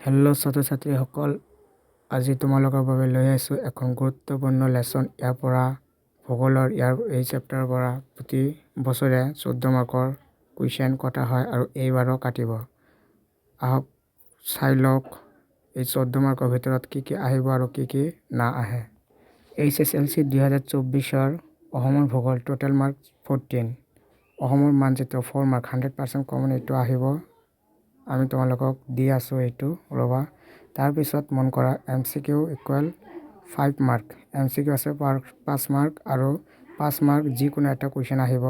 Hello' ছাত্ৰ ছাত্ৰীসকল, আজি তোমালোকৰ বাবে লৈ আহিছোঁ এখন গুৰুত্বপূৰ্ণ লেচন। ইয়াৰ পৰা ভূগোলৰ ইয়াৰ এই চেপ্টাৰৰ পৰা প্ৰতি বছৰে 14 মাৰ্কৰ কুৱেশ্যন কটা হয় আৰু এইবাৰো কাটিব। আহক চাই লওক এই 14 মাৰ্কৰ ভিতৰত কি কি আহিব আৰু কি কি না আহে। এইচ এছ এল চি 2024ৰ অসমৰ ভূগোল টোটেল মাৰ্ক 14, অসমৰ মানচিত্ৰ 4 মাৰ্ক, 100% কমন এইটো আহিব। আমি তোমালোকক দি আছোঁ এইটো, ৰ'বা। তাৰপিছত মন কৰা M C Q equal 5 mark, M C Q আছে 5 মাৰ্ক আৰু 5 মাৰ্ক যিকোনো এটা কুৱেশ্যন আহিব।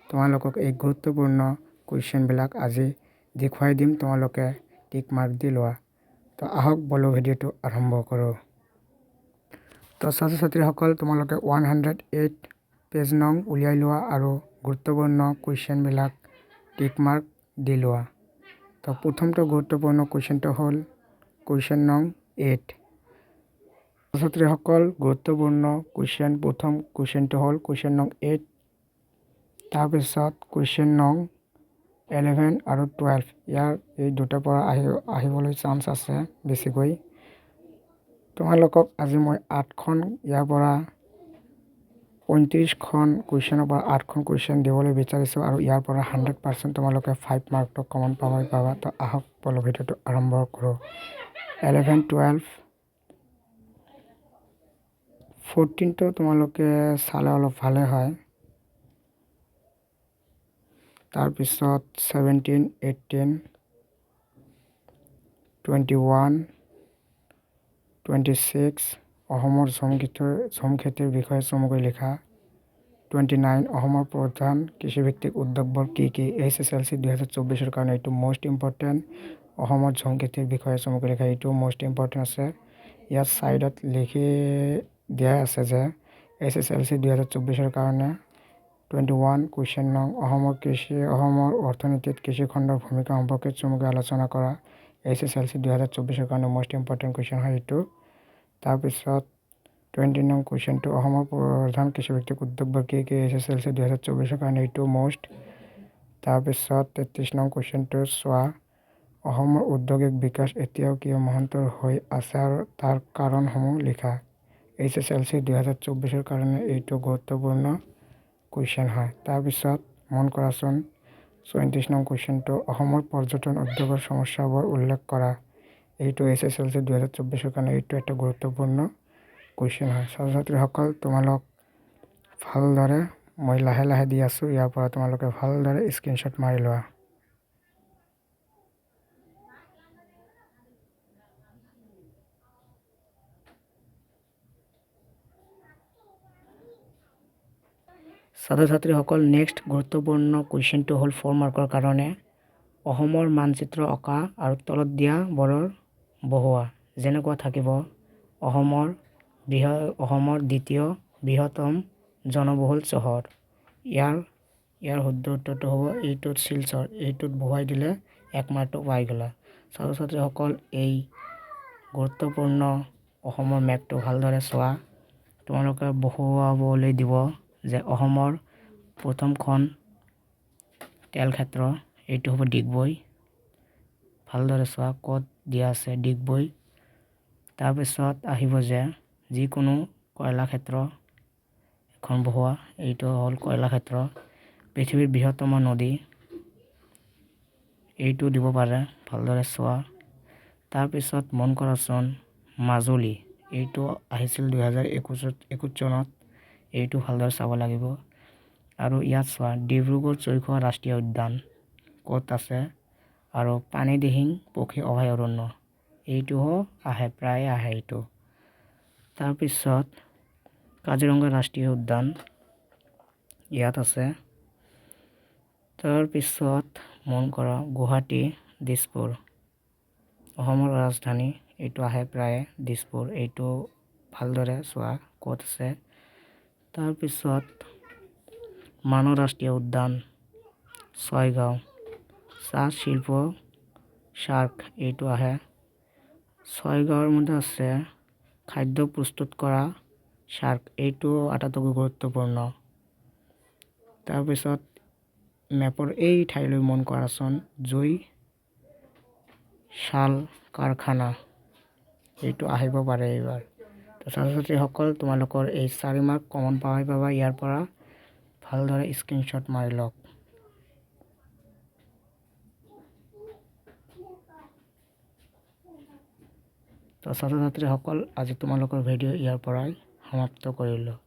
তোমালোকক এই গুৰুত্বপূৰ্ণ কুৱেশ্যনবিলাক আজি দেখুৱাই দিম, তোমালোকে টিক মাৰ্ক দি লোৱা। তো আহক বলো ভিডিঅ'টো আৰম্ভ কৰোঁ। তো ছাত্ৰ ছাত্ৰীসকল, তোমালোকে 108 পেজ নং উলিয়াই লোৱা আৰু গুৰুত্বপূৰ্ণ কুৱেশ্যনবিলাক টিক মাৰ্ক দি লোৱা। তো প্ৰথমটো গুৰুত্বপূৰ্ণ কুৱেশ্যনটো হ'ল কুৱেশ্যন নং 8। ছাত্ৰীসকল, গুৰুত্বপূৰ্ণ কুৱেশ্যন প্ৰথম কুৱেশ্যনটো হ'ল কুৱেশ্যন নং 8। তাৰপিছত কুৱেশ্যন নং 11 আৰু 12, ইয়াৰ এই দুটাৰ পৰা আহিবলৈ চান্স আছে বেছিকৈ। তোমালোকক আজি মই 8খন ইয়াৰ পৰা 35খন কুৱেশ্যনৰ পৰা 8খন কুৱেশ্যন দিবলৈ বিচাৰিছোঁ আৰু ইয়াৰ পৰা 100% তোমালোকে 5 মাৰ্কটো কমন পাবাই পাবা। তো আহক বলো ভিডিঅ'টো আৰম্ভ কৰোঁ। 11, 12, 14টো তোমালোকে চালে অলপ ভালে হয়। তাৰপিছত 17, 18, 21, 26 অসমৰ ঝুম খেতিৰ বিষয়ে চমুকৈ লিখা। 29 অসমৰ প্ৰধান কৃষিভিত্তিক উদ্যোগবোৰ কি কি? এইচ এছ এল চি 2024ৰ কাৰণে এইটো মষ্ট ইম্পৰ্টেণ্ট। অসমৰ ঝুম খেতিৰ বিষয়ে চমুকৈ লিখা, এইটো মষ্ট ইম্পৰ্টেণ্ট আছে। ইয়াত ছাইডত লিখি দিয়া আছে যে এইচ এছ এল চি 2024ৰ কাৰণে 21 কুৱেশ্যন নং অসমৰ অৰ্থনীতিত কৃষিখণ্ডৰ ভূমিকা সম্পৰ্কে চমুকৈ আলোচনা কৰা। এইচ এছ এল চি 2024ৰ কাৰণে মষ্ট ইম্পৰ্টেণ্ট কুৱেশ্যন হয় এইটো। তাৰপিছত 20 নং কুৱেশ্যনটো অসমৰ প্ৰধান কৃষিভিত্তিক উদ্যোগবোৰ কি কি? এইচ এছ এল চি 2024ৰ কাৰণে এইটো মষ্ট। তাৰপিছত 33 নং কুৱেশ্যনটো চোৱা, অসমৰ ঔদ্যোগিক বিকাশ এতিয়াও কিয় মহন্তৰ হৈ আছে আৰু তাৰ কাৰণসমূহ লিখা। এইচ এছ এল চি 2024ৰ কাৰণে এইটো গুৰুত্বপূৰ্ণ কুৱেশ্যন হয়। তাৰপিছত মন কৰাচোন 36 নং কুৱেশ্যনটো অসমৰ পৰ্যটন উদ্যোগৰ সমস্যাবোৰ উল্লেখ কৰা। এইটো এইচ এছ এল চি 2024ৰ কাৰণে এইটো এটা গুৰুত্বপূৰ্ণ কুৱেশ্যন হয়। ছাত্ৰ ছাত্ৰীসকল, তোমালোক ভালদৰে মই লাহে লাহে দি আছোঁ, ইয়াৰ পৰা তোমালোকে ভালদৰে স্ক্ৰীনশ্বট মাৰি লোৱা। ছাত্ৰ ছাত্ৰীসকল, নেক্সট গুৰুত্বপূৰ্ণ কুৱেশ্যনটো হ'ল 4 মাৰ্কৰ কাৰণে অসমৰ মানচিত্ৰ অঁকা আৰু তলত দিয়া বোৰৰ বহুৱা। যেনেকুৱা থাকিব অসমৰ দ্বিতীয় বৃহত্তম জনবহুল চহৰ, ইয়াৰ শুদ্ধ উত্তৰটো হ'ব এইটোত শিলচৰ। এইটোত বহুৱাই দিলে 1 মাৰ্কটো পাই গ'লা। ছাত্ৰ ছাত্ৰীসকল, এই গুৰুত্বপূৰ্ণ অসমৰ মেপটো ভালদৰে চোৱা। তোমালোকে বহুৱাবলৈ দিব যে অসমৰ প্ৰথমখন তেল ক্ষেত্ৰ এইটো হ'ব ডিগবৈ। ভালদৰে চোৱা ক'ত দিয়া আছে ডিগবৈ। তাৰপিছত আহিব যে যিকোনো কয়লা ক্ষেত্ৰ এখন বহুৱা, এইটো হ'ল কয়লা ক্ষেত্ৰ। পৃথিৱীৰ বৃহত্তম নদী এইটো দিব পাৰে, ভালদৰে চোৱা। তাৰপিছত মন কৰাচোন মাজুলী, এইটো আহিছিল 2021 চনত, এইটো ভালদৰে চাব লাগিব। আৰু ইয়াত চোৱা ডিব্ৰুগড় চৈখোৱা ৰাষ্ট্ৰীয় উদ্যান ক'ত আছে আৰু পানীদিহিং পক্ষী অভয়াৰণ্য, এইটোও আহে, প্ৰায়ে আহে এইটো। তাৰপিছত কাজিৰঙা ৰাষ্ট্ৰীয় উদ্যান ইয়াত আছে। তাৰপিছত মন কৰা গুৱাহাটী দিছপুৰ অসমৰ ৰাজধানী, এইটো আহে প্ৰায়ে দিছপুৰ, এইটো ভালদৰে চোৱা ক'ত আছে। তাৰপিছত মানৱ ৰাষ্ট্ৰীয় উদ্যান ছয়গাঁও, চাহ শিল্প শাৰ্ক এইটো আহে। ছয়গাঁৱৰ মধ্যে আছে খাদ্য প্ৰস্তুত কৰা শাৰ্ক, এইটো আটাইতকৈ গুৰুত্বপূৰ্ণ। তাৰপিছত মেপৰ এই ঠাইলৈ মন কৰাচোন, জুই শাল কাৰখানা। এইটো আহিব পাৰে এইবাৰ। তো ছাত্ৰ ছাত্ৰীসকল, তোমালোকৰ এই 4 মাৰ্ক কমন পাই পাবা ইয়াৰ পৰা। ভালদৰে স্ক্ৰীনশ্বট মাৰি লওক। তো ছাত্ৰ ছাত্ৰীসকল, আজি তোমালোকৰ ভিডিঅ' ইয়াৰ পৰাই সমাপ্ত কৰিলোঁ।